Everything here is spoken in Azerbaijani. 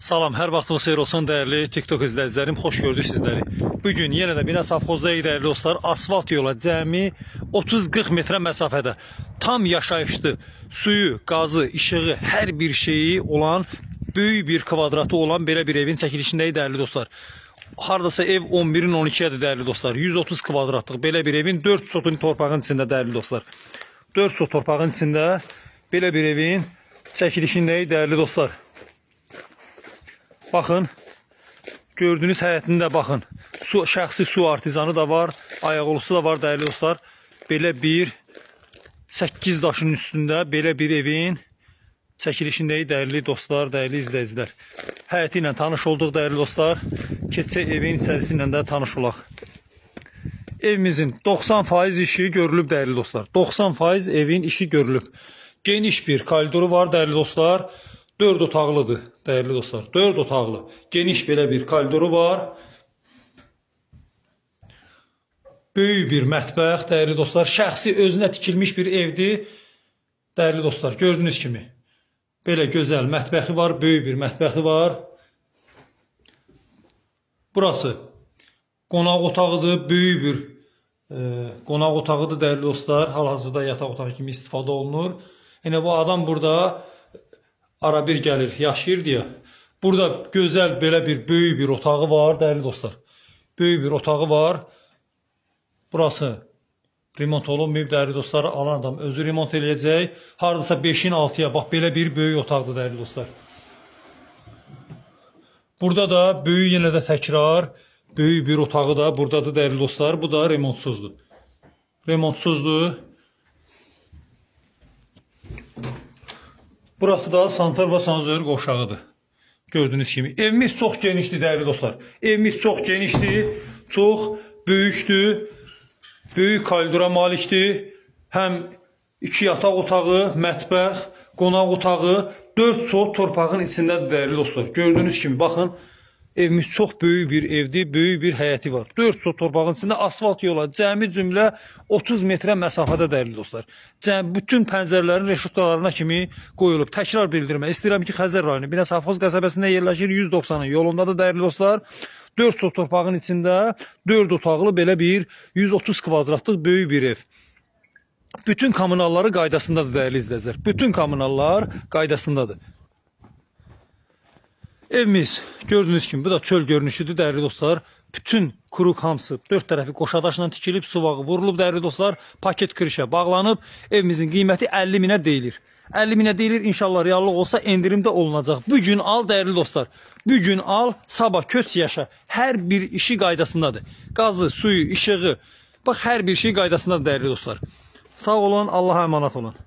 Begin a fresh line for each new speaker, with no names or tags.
Salam, hər vaxtınız xeyir olsun dəyərli TikTok izləyicilərim. Xoş gördük sizləri. Bu gün yenə də Binə Safxozdayıq dəyərli dostlar. Asfalt yola cəmi 30-40 metrə məsafədə tam yaşayışlı, suyu, qazı, işığı, hər bir şeyi olan böyük bir kvadratı olan belə bir evin çəkilişindəyik dəyərli dostlar. Hardasa ev 11-in 12-yədir dəyərli dostlar. 130 kvadratlıq belə bir evin 4 sotun torpağın içində dəyərli dostlar. 4 sot torpağın içində belə bir evin çəkilişindəyik dəyərli dostlar. Baxın. Gördüyünüz həyətində baxın. Su, şəxsi su artizanı da var, ayaqyolusu da var dəyərli dostlar. Belə bir 8 daşın üstündə belə bir evin çəkilişindəyik dəyərli dostlar, dəyərli izləyicilər. Həyəti ilə tanış olduq dəyərli dostlar. Keçək evin içərisi ilə də tanış olaq. Evimizin 90% işi görülüb dəyərli dostlar. 90% evin işi görülüb. Geniş bir koridoru var dəyərli dostlar. 4 otaqlıdır dəyərli dostlar. 4 otaqlı. Geniş belə bir koridoru var. Böyük bir mətbəx dəyərli dostlar. Şəxsi özünə tikilmiş bir evdir. Dəyərli dostlar, gördüyünüz kimi. Belə gözəl mətbəxi var, böyük bir mətbəxi var. Burası qonaq otağıdır, böyük bir qonaq otağıdır dəyərli dostlar. Hal-hazırda yataq otağı kimi istifadə olunur. Yəni bu adam burada ara bir gəlir, yaşayır deyə. Burada gözəl belə bir böyük bir otağı var dəyərli dostlar. Böyük bir otağı var. Burası remont olunmayıb dəyərli dostlar. Alan adam özü remont eləyəcək. Hardasa 5-in 6-ya bax belə bir böyük otaqdır dəyərli dostlar. Burada da böyük yenə də təkrar böyük bir otağı da buradadır dəyərli dostlar. Bu da remontsuzdur. Remontsuzdur. Burası da santral və sanzor qovşağıdır. Gördüyünüz kimi. Evimiz çox genişdir dəyərli dostlar. Evimiz çox genişdir, çox böyükdür. Böyük koridora malikdir. Həm iki yataq otağı, mətbəx, qonaq otağı, 4 sot torpağın içindədir dəyərli dostlar. Gördüyünüz kimi baxın, evimiz çox böyük bir evdir, böyük bir həyəti var. 4 sot torpağın içində asfalt yola cəmi cümlə 30 metrə məsafədə dəyərli dostlar. Cəmi bütün pəncərələrin reşotkalarına kimi qoyulub. Təkrar bildirmək istəyirəm ki, Xəzər rayonu Binə Safxoz qəsəbəsində yerləşir 190-ın yolundadır dəyərli dostlar. 4 sot torpağın içində 4 otaqlı belə bir 130 kvadratlıq böyük bir ev. Bütün kommunalları qaydasındadır dəyərli izləyicilər. Bütün kommunallar qaydasındadır. Evimiz gördüyünüz kimi bu da çöl görünüşüdür dəyərli dostlar. Bütün kuruq hamısı dörd tərəfi qoşadaşla tikilib, suvağı vurulub dəyərli dostlar. Paket kirişə bağlanıb. Evimizin qiyməti 50 minə deyilir. 50 minə deyilir. İnşallah reallıq olsa endirim də olunacaq. Bu gün al dəyərli dostlar. Bu gün al, sabah köç yaşa. Hər bir işi qaydasındadır. Qazı, suyu, işığı. Bax hər bir şey qaydasındadır dəyərli dostlar. Sağ olun, Allah'a əmanət olun.